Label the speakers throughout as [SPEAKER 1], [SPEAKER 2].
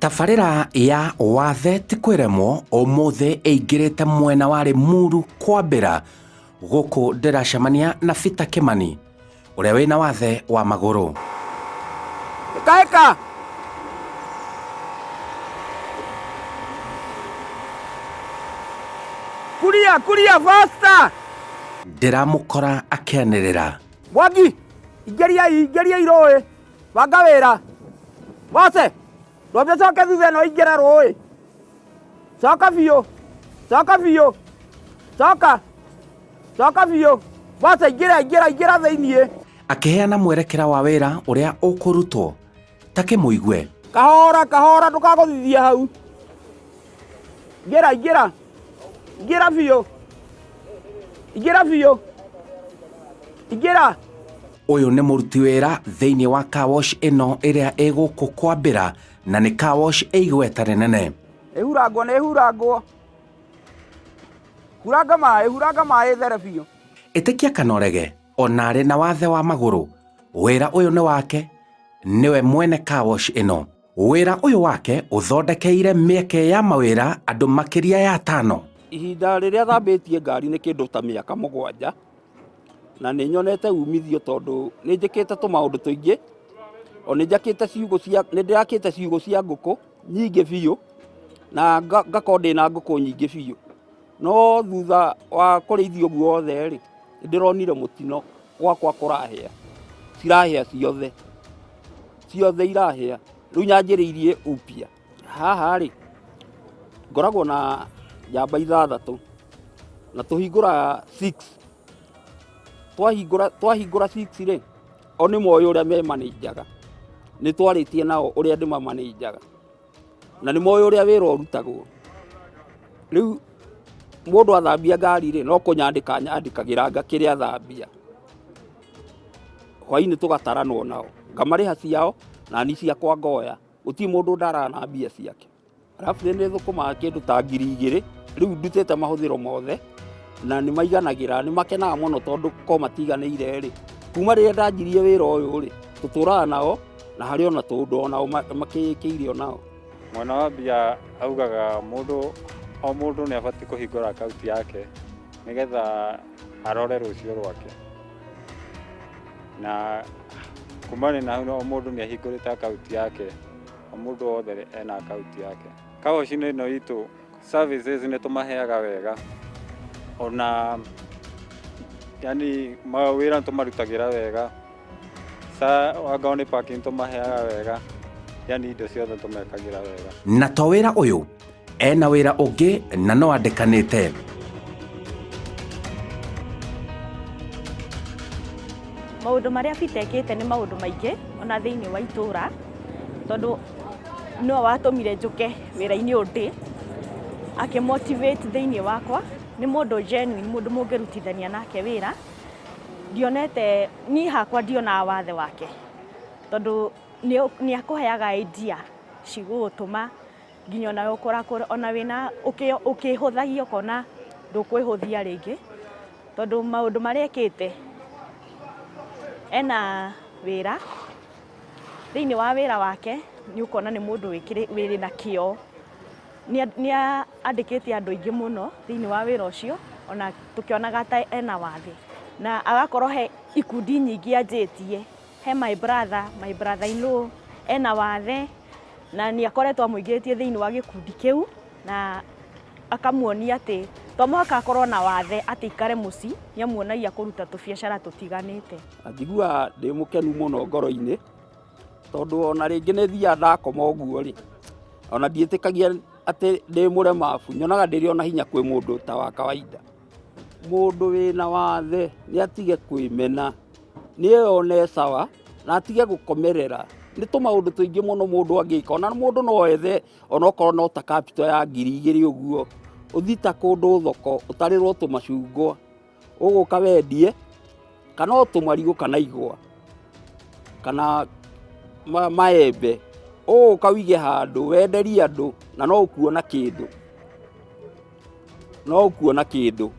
[SPEAKER 1] Tabarĩra ya Wathe ti kwĩremwo ũmũthĩ ĩingĩrĩte mwena wa Limuru kwambĩra gũkũ ndĩracemania na Peter Kimani ũrĩa wĩna wathe wa magũrũ.
[SPEAKER 2] Ĩka ĩka. Kuria kuria faster.
[SPEAKER 1] Ndĩramũkora akĩanĩrĩra.
[SPEAKER 2] Mwangi, ingĩria ingĩria irũĩ. Banga wĩra. Wose, ndwambe ũcoke thutha ĩno ingĩre rũĩ. Coka biũ. Coka biũ. Coka. Coka biũ. Wose ingĩra ingĩra ingĩra thĩiniĩ.
[SPEAKER 1] Akĩheana mwerekera wa wĩra ũrĩa ũkũrutwo. Ta kĩmũigue.
[SPEAKER 2] Kahora kahora ndũkagũthithie hau. Ingĩra ingĩra. Ingĩra biũ. Ingĩra biũ. Ingĩra.
[SPEAKER 1] Ũyũ nĩ mũruti wĩra thĩinĩ wa car wash ĩno ĩrĩa ĩ gũkũ kwambĩra na nĩ car wash ĩ igweta rĩnene.
[SPEAKER 2] Ĩhurangwo nĩ ĩhurangwo. Huranga maĩ, huranga maĩ ĩthere biũ.
[SPEAKER 1] Ĩtĩkia kana ũrege, ona arĩ na wathe wa magũrũ, wĩra ũyũ nĩ wake, nĩwe mwene car wash ĩno. Wĩra ũyũ wake ũthondekeire mĩeke ya mawĩra andũ makĩria ya atano.
[SPEAKER 2] Ihinda rĩrĩa thambĩtie ngari nĩ kĩndũ ta mĩaka mũgwanja, na nĩ nyonete umithio tondũ nĩ njĩkĩte tũmaũndũ tũingĩ, o nĩ njakĩte ciugũ cia, nĩ ndĩrakĩte ciugũ cia ngũkũ nyingĩ biũ, na ngakorwo ndĩna ngũkũ nyingĩ biũ. No thutha wa kũrĩithia ũguo wothe rĩ, nĩ ndĩronire mũtino gwakwa kũrahĩa, cirahĩa ciothe, ciothe irahĩa, rĩu nyanjĩrĩirie upya. Haha rĩ, ngoragwo na njamba ithathatũ na tũhingũraga six, twahingũra twahingũra six rĩ, o nĩ moĩ ũrĩa memanĩnjaga, nĩ twarĩtie nao ũrĩa ndĩmamanĩnjaga, na nĩ moĩ ũrĩa wĩra ũrutagwo. Rĩu mũndũ athambia ngari rĩ, no kũnyandĩka anyandĩkagĩra ngakĩrĩa athambia. Hwainĩ tũgataranwo nao, ngamarĩha ciao nani ciakwa ngoya. Gũtirĩ mũndũ ndaraga na mbia ciake. Arabu nĩ thũkũmaga kĩndũ ta 2000, rĩu ndutĩte mahũthĩro mothe na nĩ maiganagĩra, nĩ makenaga mũno tondũ ko matiganĩire rĩ, kuma rĩrĩa ndanjirie wĩra ũyũ rĩ, tũtũraga nao na harĩ ona tũndũ onao makĩĩkĩire onao.
[SPEAKER 3] Mwena wa mbia augaga mũndũ o mũndũ nĩ abatiĩ kũhingũra akaunti yake nĩgetha arore rũciũ rwake. Na kumania na hau o mũndũ nĩ ahingũrĩte akaunti yake, o mũndũ wothe ena akaunti yake. Car wash-inĩ ĩno itũ services nĩ tũmaheaga wega ona yani mawĩra nĩ tũmarutagĩra wega, angorwo nĩ parking tũmaheaga wega, yani indo ciothe tũmekagĩra wega.
[SPEAKER 1] Na to wĩra ũyũ, ena wĩra ũngĩ na no andĩkanĩte.
[SPEAKER 4] Maũndũ marĩa Peter ekĩte nĩ maũndũ maingĩ ona thĩinĩ wa itũra, tondũ nĩwe watũmire njũke wĩra-inĩ ũyũ ndĩ, akĩ motivate thĩinĩ wakwa, nĩ mũndũ genuine, mũndũ mũngĩrutithania nake wĩra. Ndionete, niĩ hakwa ndionaga wathe wake, tondũ nĩ akũheaga idea cigũgũtũma nginya onawe ũkũrakũra, ona wĩna ũkĩhũthagia ũkona ndũkwĩhũthia rĩngĩ, tondũ maũndũ marĩa ekĩte, ena wĩra, thĩinĩ wa wĩra wake nĩ ũkuona nĩ mũndũ wĩna kĩo, nĩ andĩkĩte andũ aingĩ mũno thĩinĩ wa wĩra ũcio, ona tũkĩonaga ta ena wathe, na agakorwo he ikundi nyingĩ anjĩtie, he my brother, my brother in law ena wathe, na nĩ akoretwo amũingĩrĩtie thĩinĩ wa gĩkundi kĩu, na akamuonia atĩ to mũhaka akorwo na wathe atĩ aikare mũciĩ, nĩ amuonagia kũruta tũbiacara tũtiganĩte.
[SPEAKER 2] Na njiguaga ndĩ mũkenu mũno ngoro-inĩ, tondũ ona rĩngĩ nĩ thiaga ndakoma ũguo rĩ, ona ndiĩtĩkagia atĩ ndĩ mũlemabu, nyonaga ndĩrĩ ona hinya kwĩ mũndũ ta wa kawaida. Mũndũ wĩna wathe nĩ atige kwĩmena, nĩ eyone sawa na atige gũkomerera. Nĩ tũmaũndũ tũingĩ mũno mũndũ angĩka, ona mũndũ no ethe onokorwo no ta capital ya 2000 ũguo, ũthiĩ ta kũndũ thoko ũtarĩrwo tũmacungwa, ũgũka wendie, kana o tũmarigũ kana igwa, kana maembe, ũgũka ũige handũ wenderie andũ na no ũkuona kĩndũ, no ũkuona kĩndũ.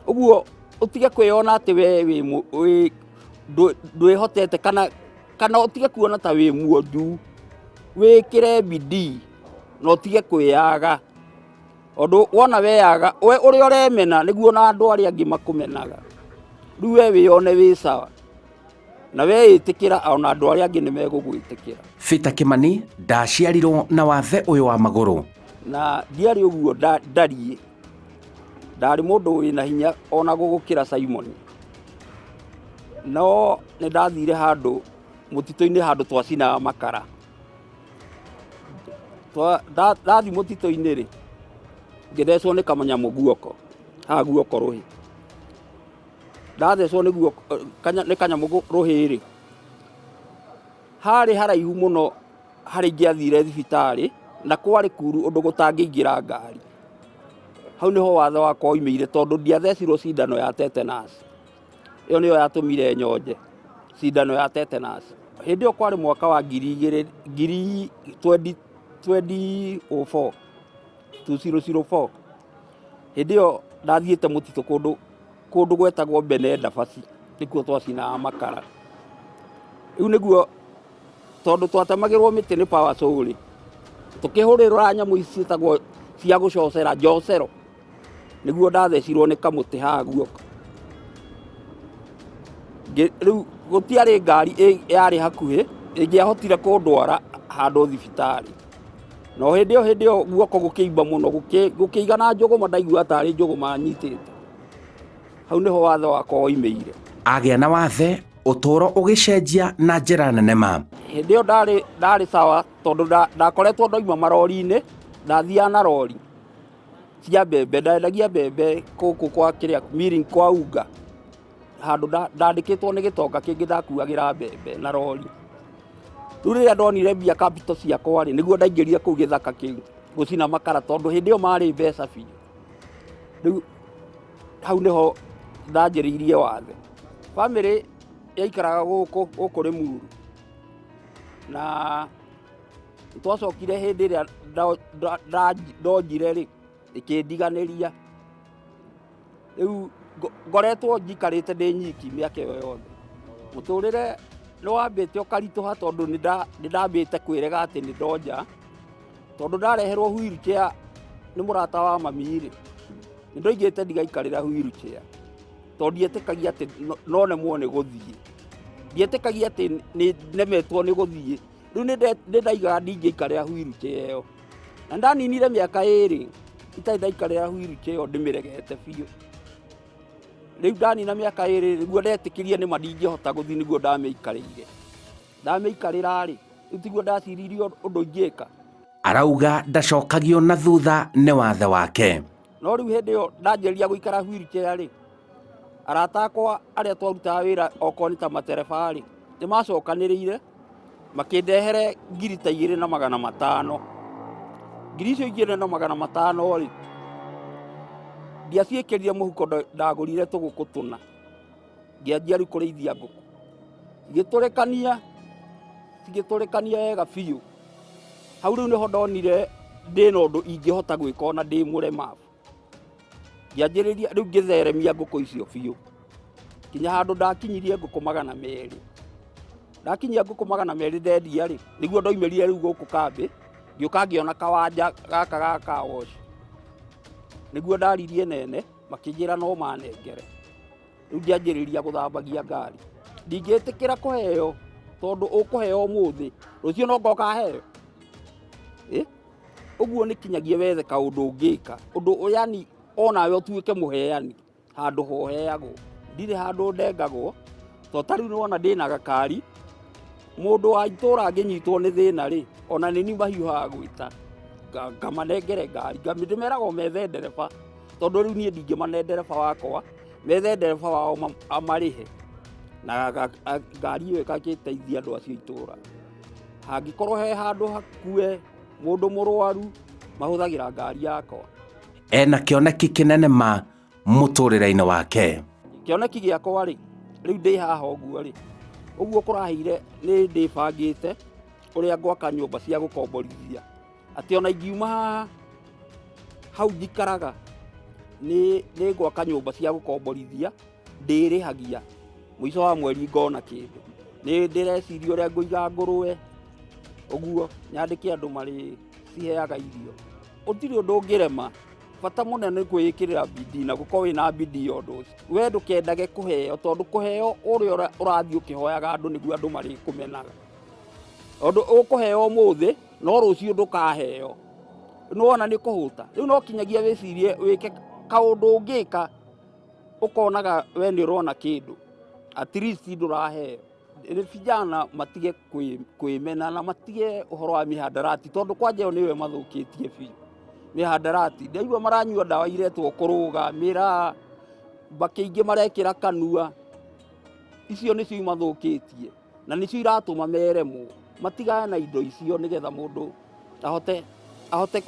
[SPEAKER 2] Ũguo ũtige kwĩyona atĩ we wĩ ndwĩhotete kana ũtige kuona ta wĩ mwonju, wĩkĩre bidii. Na ũtige kwĩyaga. Tondũ wona weyaga, we ũrĩa ũremena nĩguo na andũ arĩa angĩ makũmenaga. Rĩu we wĩyone wĩ sawa. Na weĩtĩkĩra ona andũ arĩa angĩ nĩ megũgwĩtĩkĩra.
[SPEAKER 1] Peter Kimani ndaciarirwo na wathe ũyũ wa magũrũ.
[SPEAKER 2] Na ndiarĩ ũguo ndariĩ. Ndarĩ mũndũ wĩna hinya ona gũgũkĩra Simon. No nĩ ndathire handũ mũtitũ-inĩ handũ twacinaga makara. Ndathiĩ mũtitũ-inĩ rĩ, ngĩthecwo nĩ kanyamũ guoko, haha guoko rũhĩ. Ndathecwo nĩ guoko, nĩ kanyamũ rũhĩ rĩ, harĩ haraihu mũno harĩa ingĩathire thibitarĩ na kwarĩ kuru ũndũ gũtangĩingĩra ngari. Hau nĩho watho wakwa waumĩire tondũ ndiathecirwo cindano ya tetanus. Ĩyo nĩyo yatũmire nyonje cindano ya tetanus. Hĩndĩ ĩyo kwarĩ mwaka wa ngiri igĩrĩ, ngiri twendi, twendi o four, two zero zero four. Hĩndĩ ĩyo ndathiĩte mũtitũ kũndũ, kũndũ gwetagwo Benedabasi, nĩkuo twacinaga makara. Rĩu nĩguo tondũ twatemagĩrwo mĩtĩ nĩ power saw rĩ, tũkĩhũrĩrwo nyamũ ici ciĩtagwo cia gũcocera njocero. Nĩguo ndathecirwo nĩ kamũtĩ haha guoko. Rĩu gũtiarĩ ngari yarĩ hakuhĩ ĩngĩahotire kũndwara handũ thibitarĩ. No hĩndĩ ĩyo hĩndĩ ĩyo guoko gũkĩimba mũno gũkĩigana njũgũma ndaiguaga tarĩ njũgũma nyitĩte. Hau nĩho watho wakwa woimĩire.
[SPEAKER 1] Agĩa na wathe ũtũũro ũgĩcenjia na njĩra nene ma.
[SPEAKER 2] Hĩndĩ ĩyo ndarĩ sawa tondũ ndakoretwo ndoima marori-inĩ, ndathiaga na rori cia mbembe, ndendagia mbembe gũkũ kwa kĩrĩa milling kwa unga, handũ ndandĩkĩtwo nĩ gĩtonga kĩngĩ ndakuagĩra mbembe na rori. Rĩu rĩrĩa ndonire mbia capital ciakwa rĩ, nĩguo ndaingĩrire kũu gĩthaka kĩu gũcina makara tondũ hĩndĩ ĩyo marĩ mbeca biũ. Rĩu hau nĩho ndanjĩrĩirie wathe. Bamĩrĩ yaikaraga gũkũ gũkũ Rĩmuru na twacokire hĩndĩ ĩrĩa ndonjire rĩ, ĩkĩndiganĩria. Rĩu ngoretwo njikarĩte ndĩ nyiki mĩaka ĩyo yothe. Mũtũrĩre nĩ wambĩte ũkaritũha tondũ nĩ ndambĩte kwĩrega atĩ nĩ ndonja, tondũ ndareherwo wheelchair nĩ mũrata wa mami rĩ, nĩ ndoigĩte ndigaikarĩra wheelchair tondũ ndietĩkagia atĩ no nemwo nĩ gũthiĩ. Ndietĩkagia atĩ nĩ nemetwo nĩ gũthiĩ. Rĩu nĩ ndaigaga ndingĩikarĩra wheelchair ĩyo. Na ndaninire mĩaka ĩrĩ itarĩ ndaikarĩra wheelchair ĩyo ndĩmĩregete biũ. Rĩu ndanina mĩaka ĩrĩ nĩguo ndetĩkirie nĩma ndingĩhota gũthiĩ nĩguo ndamĩikarĩire. Ndamĩikarĩra rĩ, rĩu tiguo ndaciririe ũndũ ingĩka.
[SPEAKER 1] Arauga ndacokagio na thutha nĩ wathe wake.
[SPEAKER 2] No rĩu hĩndĩ ĩyo ndanjĩrĩria gũikara wheelchair rĩ, arata akwa arĩa twarutaga wĩra okorwo nĩ ta matereba rĩ, nĩ macokanĩrĩire makĩndehere ngiri ta 2500. Ngiri icio 2500 rĩ, ndiaciĩkĩrire mũhuko, ndagũrire tũgũkũ tũna. Ngĩanjia rĩu kũrĩithia ngũkũ. Igĩtũrĩkania, cigĩtũrĩkania wega biũ. Hau rĩu nĩho ndonire ndĩna ũndũ ingĩhota gwĩka ona ndĩ mũlemavu. Ngĩanjĩrĩria rĩu ngĩtheremia ngũkũ icio biũ. Nginya handũ ndakinyirie ngũkũ 200. Ndakinyia ngũkũ 200 ndendia rĩ, nĩguo ndoimĩrire rĩu gũkũ kambĩ, ngĩũka ngĩona kawanja gaka ga car wash. Nĩguo ndaririe nene, makĩnjĩra no manengere. Rĩu ngĩanjĩrĩria gũthambagia ngari. Ndingĩtĩkĩra kũheo tondũ ũkũheo ũmũthĩ, rũciũ no ngoka heo. Ũguo nĩ kinyagia wethe kaũndũ ũngĩka, ũndũ yani onawe ũtuĩke mũheani handũ ho ũheagwo. Ndirĩ handũ ndengagwo, to ta rĩu nĩwona ndĩna gakari, mũndũ wa itũra angĩnyitwo nĩ thĩna rĩ, ona nĩ niĩ mahiũhaga gwĩta, ngamanengere ngari, ndĩmeraga o methe ndereba, tondũ rĩu niĩ ndingĩmane ndereba wakwa, methe ndereba wao amarĩhe, na ngari ĩyo ĩgagĩteithia andũ acio itũra. Hangĩkorwo he handũ hakue mũndũ mũrwaru, mahũthagĩra ngari yakwa.
[SPEAKER 1] Ena kĩoneki kĩnene ma mũtũrĩre-inĩ wake.
[SPEAKER 2] Kĩoneki gĩakwa rĩ, rĩu ndĩ haha ũguo rĩ, ũguo kũraheire nĩ ndĩbangĩte ũrĩa ngwaka nyũmba cia gũkomborithia. Atĩ ona ingiuma haha hau njikaraga nĩ ngwaka nyũmba cia gũkomborithia, ndĩrĩhagia mũico wa mweri ngona kĩndũ. Nĩ ndĩreciria ũrĩa ngũiga ngũrũwe, ũguo nyandĩke andũ marĩ Ciheaga irio. Gũtirĩ ũndũ ũngĩrema, bata mũnene nĩ kwĩĩkĩrĩra bidii na gũkorwo wĩna bidii ya ũndũ ũcio. We ndũkendage kũheo, tondũ kũheo ũrĩa ũrathiĩ ũkĩhoyaga andũ nĩguo andũ marĩkũmenaga. Tondũ ũkũheo ũmũthĩ, no rũciũ ndũkaheo. Nĩwona nĩ kũhũta. Rĩu no kinyagia wĩcirie wĩke kaũndũ ũngĩka ũkonaga we nĩ ũrona kĩndũ. At least ndũraheo. Vijana matige kwĩmena na matige ũhoro wa mĩhandarati, tondũ kwanja ĩyo nĩyo ĩmathũkĩtie biũ. Mĩhandarati, ndaigua maranyua ndawa iretwo kũrũga, mĩraa, mbakĩ ingĩ marekĩra kanua, icio nĩcio imathũkĩtie na nĩcio iratũma meremwo. Matigane na indo icio nĩgetha mũndũ ahote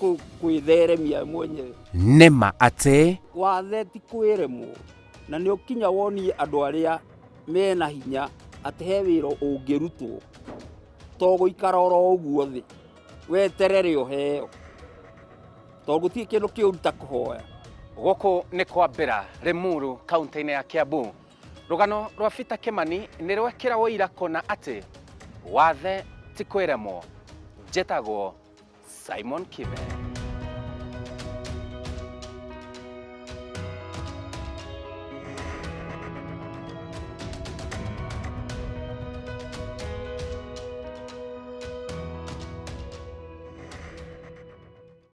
[SPEAKER 2] kwĩtheremia mwenyewe.
[SPEAKER 1] Nĩ ma atĩ
[SPEAKER 2] wathe ti kwĩremwo, na nĩ ũkinya wonie andũ arĩa mena hinya atĩ he wĩra ũngĩrutwo, to gũikara oro ũguo thĩ weterere ũheo, tondũ gũtirĩ kĩndũ kĩũru ta kũhoya.
[SPEAKER 1] Gũkũ nĩ kwambĩra Limuru kaunti-inĩ ya Kiambu. Rũgano rwa Peter Kimani nĩ rwekĩra ũira kũna atĩ wathe ti kwĩremwo. Njĩtagwo Simon Kibe.